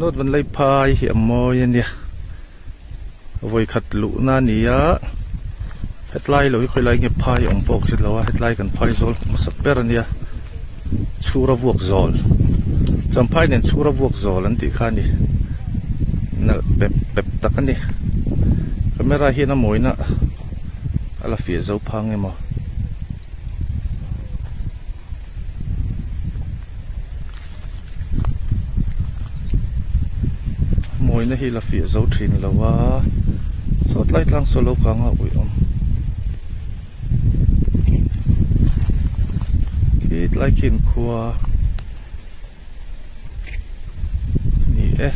North Vanlaiphai hi a mawi a nia vawikhat luhna a ni a hetlai lo hi khawilai nge phai awm pawh ka hre lo a hetlai kan phai zawl hmasa ber a nia chhura vuak zawl champhai nen chhura vuak zawl an tih kha a ni nalh pep pep tak a ni camera hian a mawina a la fiah zo phang emaw. Mawina hi la fiah zo thin lo a, saw tlai tlang saw lo kang a uih awm. Khi tlai khi an khua ni e.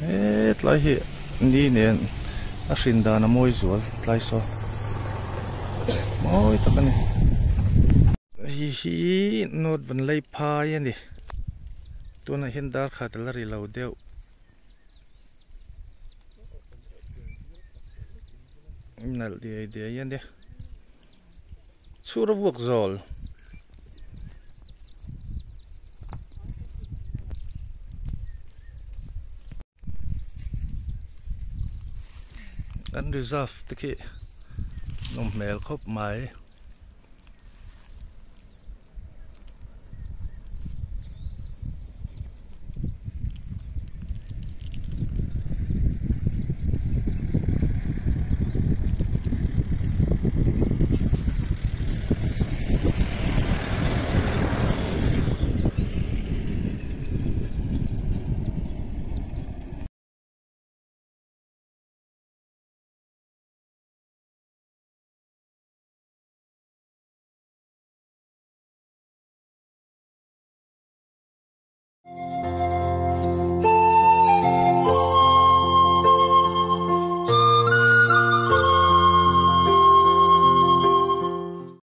He tlai hi ni nen a hrin dan a mawi zual tlai saw mawi tak a ni. Hei hi North Vanlaiphai a ni tunah hian dar khat a la ri lo deuh. Nalh diai diai a nia chhur a vuak zawl. An reserve te khi nawm hmel khawp mai.